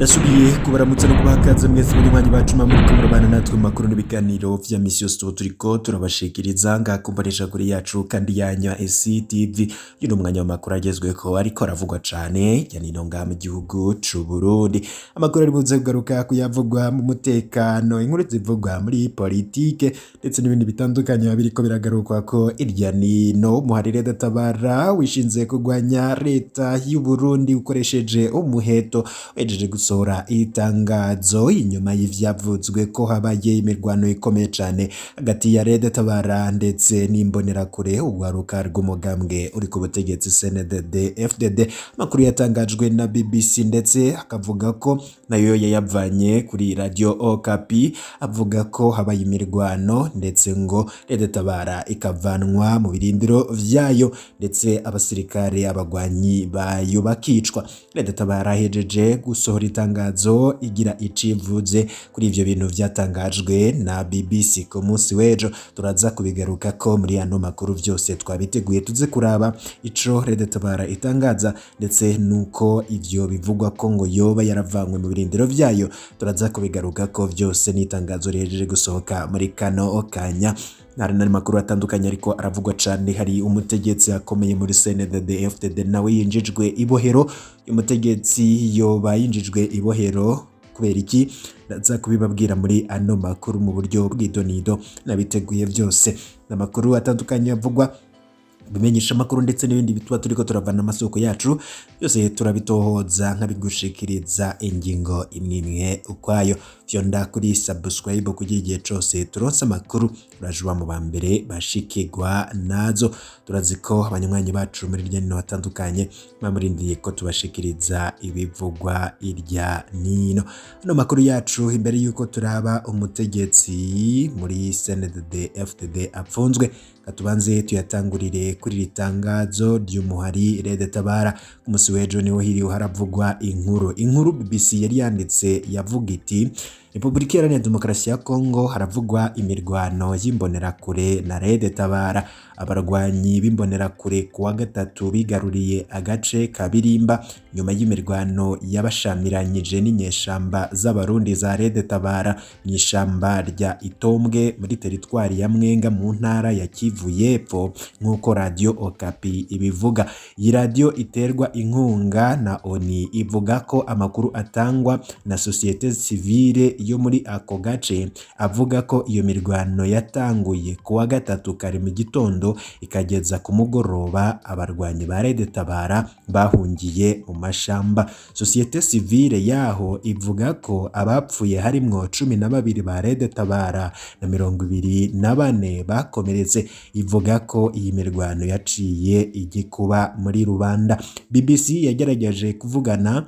Ndasubiye kubaramutsa no kubaha ikaze mwese banywanyi bacu muriko murabana natwe mu makuru n'ibiganiro vya misi yose tuba turiko turabashikiriza ngaha ku mboneshakure yacu kandi yanyu SCTV. Uyu ni umwanya w'amakuru agezweko ariko aravugwa cane hirya nino ngaha mu gihugu c'u Burundi. Amakuru ari buze kugaruka kuyavugwa mu mutekano, inkuru zivugwa muri politike ndetse n'ibindi bitandukanye biba biriko biragarukwako irya nino. Umuharire Tabara wishinze kurwanya leta y'u Burundi ukoresheje umuheto wejeje gusohora itangazo inyuma y'ivyavuzwe ko habaye imirwano ikomeye cane hagati ya Red Tabara ndetse n'imbonerakure urwaruka rw'umugambwe uri ku butegetsi CNDD FDD. Amakuru yatangajwe na BBC ndetse akavuga ko nayo yayavanye kuri Radio Okapi, avuga ko habaye imirwano ndetse ngo Red Tabara ikavanwa mu birindiro vyayo ndetse abasirikare abagwanyi bayo bakicwa. Red Tabara ahejeje gusohora itangazo igira icivuze kuri ivyo bintu vyatangajwe na BBC ku munsi w'ejo. Turaza kubigarukako muri ano makuru vyose twabiteguye, tuze kuraba ico Red Tabara itangaza ndetse nuko ivyo bivugwa ko ngo yoba yaravanywe mu birindiro vyayo. Turaza kubigarukako vyose n'itangazo rihejeje gusohoka muri kano kanya. Hari n'andi makuru atandukanye ariko aravugwa cane. Hari umutegetsi akomeye muri CNDD FDD nawe yinjijwe ibohero. Uyu mutegetsi yoba yinjijwe ibohero kubera iki? Ndaza kubibabwira muri ano makuru mu buryo bw'idonido, nabiteguye byose. Amakuru atandukanye avugwa bimenyesha amakuru ndetse n'ibindi tuba turiko turavana amasoko yacu byose turabitohoza nkabigushikiriza ingingo imwe imwe ukwayo. Fyonda kuri subscribe kugira igihe cose turonse amakuru uraje uba mu ba mbere bashikirwa nazo. Turazi ko abanywanyi bacu muri irya nino hatandukanye bamurindiriye ko tubashikiriza ibivugwa irya nino. Ano makuru yacu, imbere yuko turaba umutegetsi muri CNDD FDD apfunzwe, katubanze tuyatangurire kuri iri tangazo ry'umuhari Red Tabara. Ku munsi w'ejo niho hiriwe haravugwa inkuru BBC yari yanditse yavuga iti: Repubulika Iharanira Demokarasi ya Kongo haravugwa imirwano y'imbonerakure na Red Tabara. Abarwanyi b'imbonerakure ku wa gatatu bigaruriye agace ka Birimba nyuma y'imirwano yabashamiranyije n'inyeshamba z'Abarundi za Red Tabara mu ishamba rya Itombwe muri teritwari ya Mwenga mu ntara ya Kivu y'Epfo, nk'uko Radio Okapi ibivuga. Iyi radiyo iterwa inkunga na ONU ivuga ko amakuru atangwa na sosiyete sivile yo muri ako gace avuga ko iyo mirwano yatanguye ku wa gatatu kare mu gitondo ikageza ku mugoroba abarwanyi ba Red Tabara bahungiye mu mashamba. Sosiyete sivile yaho ivuga ko abapfuye harimwo 12 ba Red Tabara na 24 bakomeretse. Ivuga ko iyi mirwano yaciye igikuba muri rubanda. BBC yagerageje kuvugana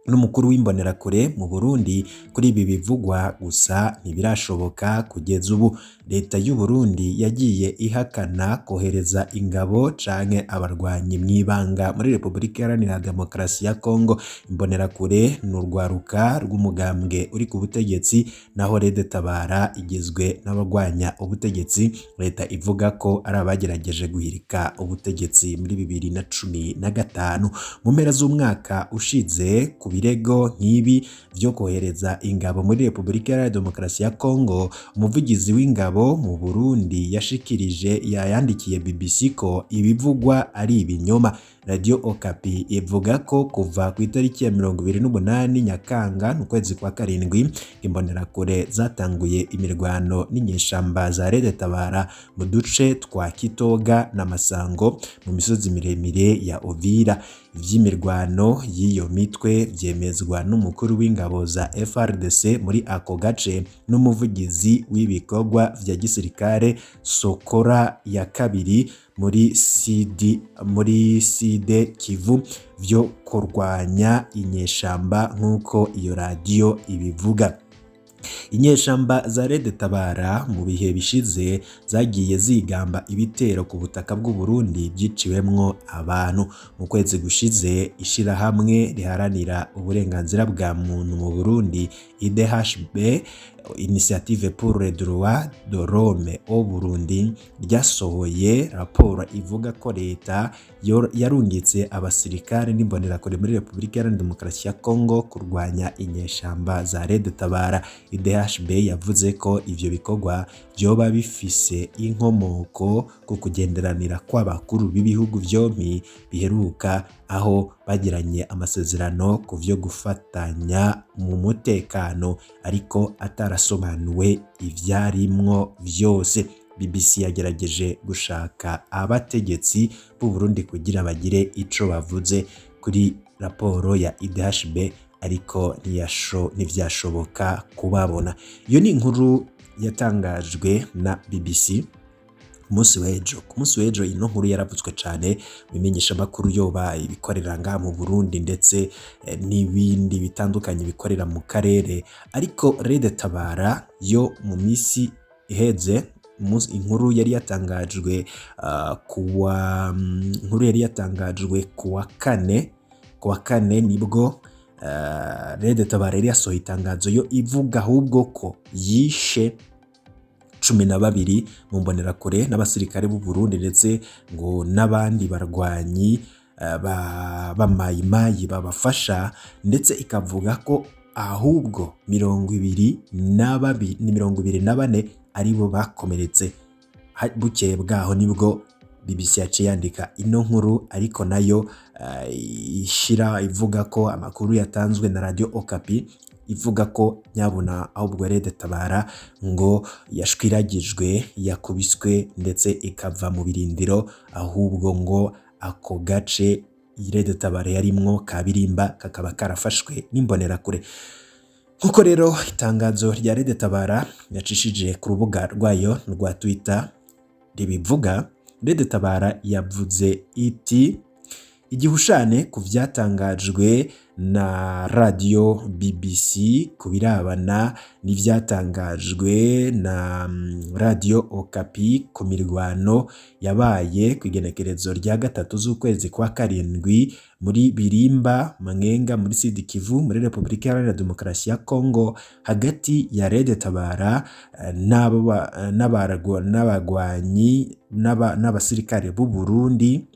n'umukuru w'imbonerakure mu Burundi kuri ibi bivugwa, gusa ntibirashoboka kugeza ubu. Leta y'u Burundi yagiye ihakana kohereza ingabo canke abarwanyi mw'ibanga muri Repubulika Iharanira Demokarasi ya Kongo. Imbonerakure ni urwaruka rw'umugambwe uri ku butegetsi, naho Red Tabara igizwe n'abagwanya ubutegetsi leta ivuga ko ari abagerageje guhirika ubutegetsi muri 2015. Mu mpera z'umwaka ushize, ku birego nk'ibi vyo kohereza ingabo muri Repubulika Iharanira Demokarasi ya Kongo, umuvugizi w'ingabo mu Burundi yashikirije yayandikiye BBC ko ibivugwa ari ibinyoma. Radio Okapi ivuga ko kuva ku itariki ya 28 Nyakanga mu kwezi kwa karindwi, imbonerakure zatanguye imirwano n'inyeshamba za Red Tabara mu duce twa Kitoga na Masango mu misozi miremire ya Uvira. Ivy'imirwano y'iyo mitwe vyemezwa n'umukuru w'ingabo za FRDC muri ako gace n'umuvugizi w'ibikorwa vya gisirikare Sokora ya kabiri muri CD muri CD Kivu vyo kurwanya inyeshamba nk'uko iyo radiyo ibivuga. Inyeshamba za Red Tabara mu bihe bishize zagiye zigamba ibitero ku butaka bw'u Burundi byiciwemwo abantu. Mu kwezi gushize, ishirahamwe riharanira uburenganzira bwa muntu mu Burundi IDHB Initiative pour les droits de l'homme au Burundi ryasohoye raporo ivuga ko leta yarungitse abasirikare n'imbonerakure muri Repubulika Iharanira Demokarasi ya Kongo kurwanya inyeshamba za Red Tabara. IDHB yavuze ko ivyo bikorwa vyoba bifise inkomoko ku kugenderanira kw'abakuru b'ibihugu vyompi biheruka, aho bagiranye amasezerano ku vyo gufatanya mu mutekano ariko atarasobanuwe ivyarimwo vyose. BBC yagerageje gushaka abategetsi b'u Burundi kugira bagire ico bavuze kuri raporo ya IDHB, ariko ntivyashoboka kubabona. Iyo ni inkuru yatangajwe na BBC ku munsi w'ejo. Ku munsi w'ejo ino nkuru yaravuzwe cane mu bimenyeshamakuru, yoba ibikorera ngaha mu Burundi ndetse n'ibindi bitandukanye bikorera mu karere. Ariko Red Tabara yo mu misi iheze, inkuru yari yatangajwe kuwa inkuru yari yatangajwe kuwa kane nibwo Red Tabara yari yasohoye itangazo yo ivuga ahubwo ko yishe 12 mu mbonerakure n'abasirikare b'u Burundi, ndetse ngo n'abandi barwanyi b'amayimayi babafasha, ndetse ikavuga ko ahubwo 22, ni 24 aribo bakomeretse. Bukeye bwaho nibwo BBC yaciye yandika ino nkuru, ariko nayo ishira ivuga ko amakuru yatanzwe na Radio Okapi ivuga ko nyabuna ahubwo Red Tabara ngo yashwiragijwe, yakubiswe, ndetse ikava mu birindiro, ahubwo ngo ako gace Red Tabara yarimwo ka Birimba kakaba karafashwe n'imbonerakure. Nkuko rero itangazo rya Red Tabara yacishije ku rubuga rwayo rwa Twitter ribivuga, Red Tabara yavuze iti: "Igihushane ku vyatangajwe na radio BBC ku birabana n'ivyatangajwe na radio Okapi ku mirwano yabaye ku igenekerezo rya 3 z'ukwezi kwa karindwi muri Birimba, Mwenga, muri Sud Kivu, muri Repubulika Iharanira Demokarasi ya Kongo, hagati ya Red Tabara n'abagwanyi n'abasirikare b'u Burundi,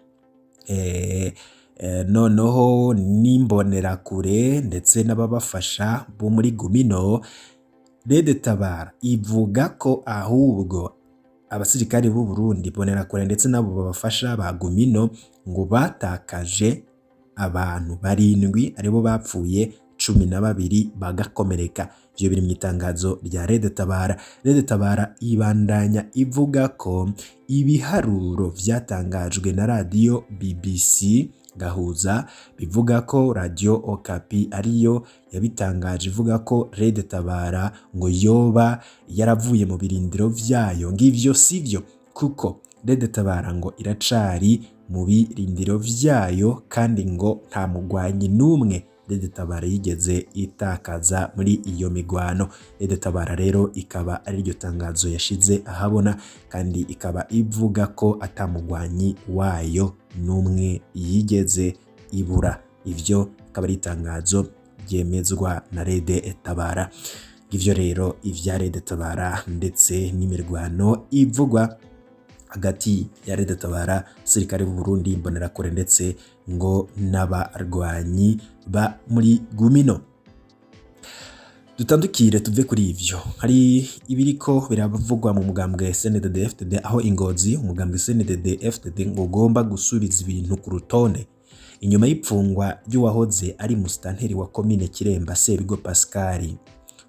noneho n'imbonerakure ndetse n'ababafasha bo muri Gumino. Red Tabara ivuga ko ahubwo abasirikare b'u Burundi, imbonerakure, ndetse n'abo babafasha ba Gumino ngo batakaje abantu barindwi, aribo bapfuye, 12 bagakomereka. Ivyo biri mu itangazo rya Red Tabara. Red Tabara ibandanya ivuga ko ibiharuro vyatangajwe na radio BBC Gahuza bivuga ko radio Okapi ariyo yabitangaje ivuga ko Red Tabara ngo yoba yaravuye mu birindiro vyayo, ng'ivyo sivyo, kuko Red Tabara ngo iracari mu birindiro vyayo, kandi ngo nta mugwanyi n'umwe Red Tabara yigeze itakaza muri iyo migwano. Red Tabara rero ikaba ari ryo tangazo yashize ahabona, kandi ikaba ivuga ko ata mugwanyi wayo n'umwe yigeze ibura. Ivyo akaba ari itangazo ryemezwa na Red Tabara. Ivyo rero ivya Red Tabara ndetse n'imirwano ivugwa hagati ya Red Tabara, abasirikare b'u Burundi, imbonerakure, ndetse ngo n'abarwanyi ba muri Gumino. Dutandukire tuve kuri ivyo, hari ibiriko biravugwa mu mugambwe CNDD-FDD, aho ingozi umugambwe CNDD-FDD ngo ugomba gusubiza ibintu ku rutonde inyuma y'ipfungwa ry'uwahoze ari musitanteri wa komine Kiremba, Sebigo Pascal,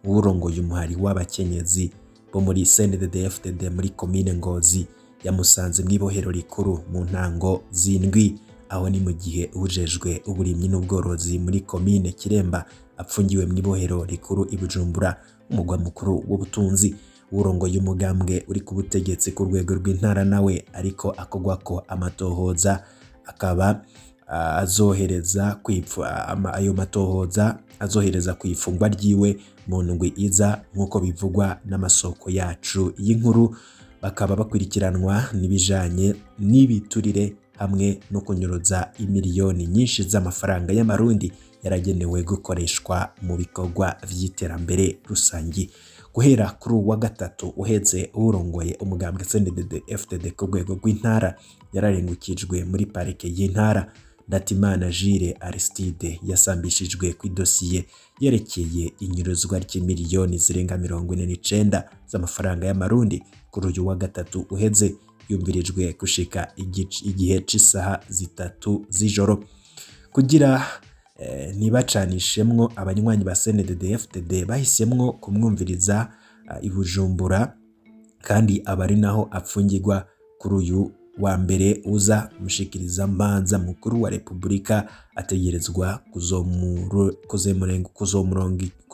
uwurongoye umuhari w'abakenyezi bo muri CNDD-FDD muri komine Ngozi yamusanze mw'ibohero rikuru mu ntango zindwi. Aho ni mu gihe ujejwe uburimyi n'ubworozi muri komine Kiremba apfungiwe mw'ibohero rikuru i Bujumbura, umugwa mukuru w'ubutunzi. Urongoye umugambwe uri ku butegetsi ku rwego rw'intara nawe ariko akogwako amatohoza, akaba azohereza ayo matohoza azohereza ku ifungwa ryiwe mu ndwi iza, nk'uko bivugwa n'amasoko yacu y'inkuru. Bakaba bakurikiranwa n'ibijanye n'ibiturire hamwe no kunyuruza imiliyoni nyinshi z'amafaranga y'amarundi yaragenewe gukoreshwa mu bikorwa vy'iterambere rusangi. Guhera kuri uwa gatatu uheze, urongoye umugambwe CNDD FDD ku rwego rw'intara yararengukijwe muri parike y'intara. Ndatimana Jules Aristide yasambishijwe ku idosiye yerekeye inyuruzwa ry'imiliyoni zirenga 49 z'amafaranga y'amarundi. Kuri uyu wa gatatu uheze yumvirijwe gushika igihe c'isaha 3 z'ijoro. Kugira ntibacanishemwo abanywanyi ba CNDD-FDD bahisemwo kumwumviriza i Bujumbura, kandi aba ari naho apfungirwa. Kuri uyu wa mbere uza, umushikiriza manza mukuru wa Repubulika ategerezwa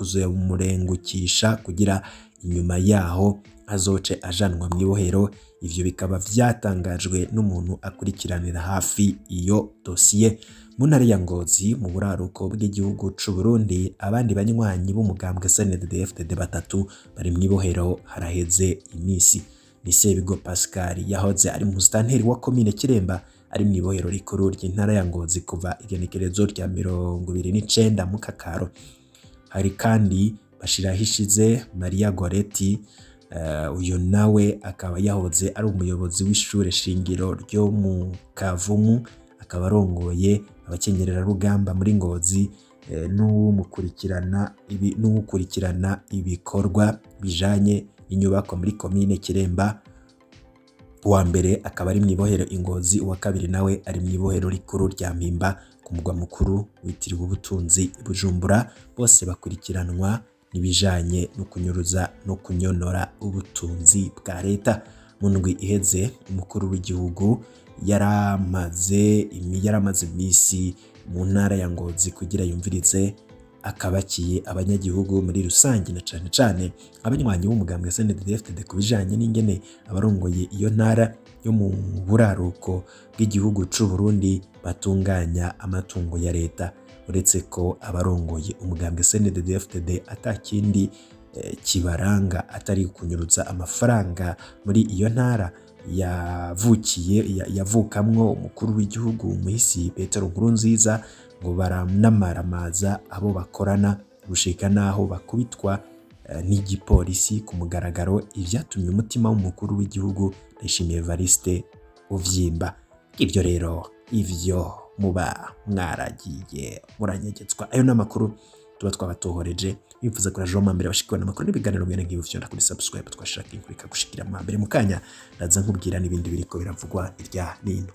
kuzomurengukisha kugira inyuma yaho azoce ajanwa mw'ibohero. Ivyo bikaba vyatangajwe n'umuntu akurikiranira hafi iyo dosiye. Mu ntara ya Ngozi, mu buraruko bw'igihugu c'u Burundi, abandi banywanyi b'umugambwe CNDD-FDD batatu bari mw'ibohero haraheze imisi. Ni Sebigo Pascal yahoze ari musitanteri wa komine Kiremba, ari mw'ibohero rikuru ry'intara ya Ngozi kuva igenekerezo rya 29 Mukakaro. Hari kandi Bashirahishize Maria Goretti, uyu nawe akaba yahoze ari umuyobozi w'ishure shingiro ryo mu Kavumu, akaba arongoye abakenyererarugamba muri Ngozi, n'uwukurikirana ibikorwa bijanye n'inyubako muri komine Kiremba. Uwa mbere akaba ari mw'ibohero i Ngozi, uwa kabiri nawe ari mw'ibohero rikuru rya Mpimba ku mugwa mukuru witiriwe ubutunzi i Bujumbura. Bose bakurikiranwa n'ibijanye no kunyuruza no kunyonora ubutunzi bwa leta. Mu ndwi iheze umukuru w'igihugu yaramaze imisi mu ntara ya Ngozi kugira yumvirize akabakiye abanyagihugu muri rusange, na cane cane abanywanyi b'umugambwe CNDD-FDD ku bijanye n'ingene abarongoye iyo ntara yo mu buraruko bw'igihugu c'u Burundi batunganya amatungo ya leta. Uretse ko abarongoye umugambwe CNDD-FDD atakindi kibaranga atari kunyurutsa amafaranga muri iyo ntara yavukiye yavukamwo umukuru w'igihugu muhisi Petero Nkurunziza, ngo baranamaramaza abo bakorana gushika naho bakubitwa n'igipolisi ku mugaragaro, ivyatumye umutima w'umukuru w'igihugu Ndayishimiye Evariste uvyimba. Ivyo rero ivyo muba mwaragiye muranyegetswa. Ayo n'amakuru tuba twabatohoreje. Bivuze kuri ajo mbere bashikirana amakuru n'ibiganiro mwene nk'ibi, vyonda kuri subscribe, twashaka inkuru ikagushikira mu mbere. Mu kanya ndaza nkubwira n'ibindi biriko biravugwa irya nino.